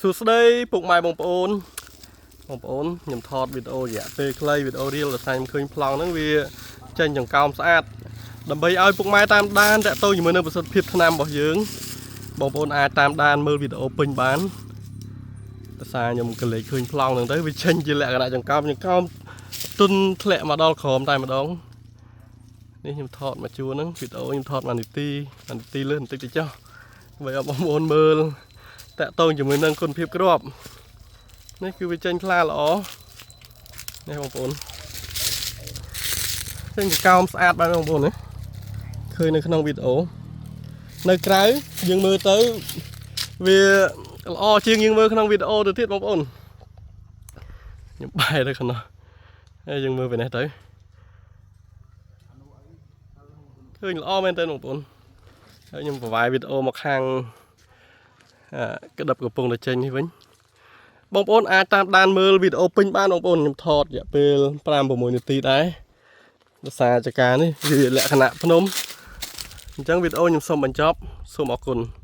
សួស្តីពុកម៉ែបងប្អូនបងប្អូនខ្ញុំថតវីដេអូរយៈពេលខ្លីវីដេអូ reel ដោយសារខ្ញុំឃើញប្លង់ហ្នឹងវាចេញចង្កោមស្អាតដើម្បីឲ្យពុកម៉ែតាមដានតាក់ទងជាមួយនឹងប្រសិទ្ធភាពថ្នាំរបស់យើងបងប្អូនអាចតាមដានមើលវីដេអូពេញបានដោយសារខ្ញុំក៏លេចឃើញប្លង់ហ្នឹងទៅវាចេញជាលក្ខណៈចង្កោមចង្កោមទុនធ្លាក់មកដល់ក្រោមតែម្ដងនេះខ្ញុំថតមកជួរហ្នឹងវីដេអូខ្ញុំថតមួយនាទីមួយនាទីលើសបន្តិចទៅចុះដើម្បីឲ្យបងប្អូនមើល តាក់ទងជាមួយនឹងគុណភាពគ្រាប់នេះគឺវាចេញថ្លាល្អនេះបងប្អូនចេញចកោមស្អាតបាទបងប្អូនណាឃើញនៅក្នុងវីដេអូនៅក្រៅយើងមើលទៅវាល្អជាងយើងមើលក្នុងវីដេអូទៅទៀតបងប្អូនខ្ញុំបែរទៅខាងនោះហើយយើងមើលពីនេះទៅឃើញល្អមែនតើបងប្អូនហើយខ្ញុំប្រវាយវីដេអូមកខាង អឺក្តាប់កំពុងតែចេញនេះវិញបងប្អូនអាចតាមដានមើលវីដេអូពេញបានបងប្អូនខ្ញុំថតរយៈពេល5 6នាទីដែរដោយសារចការនេះវាលក្ខណៈភ្នំអញ្ចឹងវីដេអូខ្ញុំសូមបញ្ចប់សូមអរគុណ។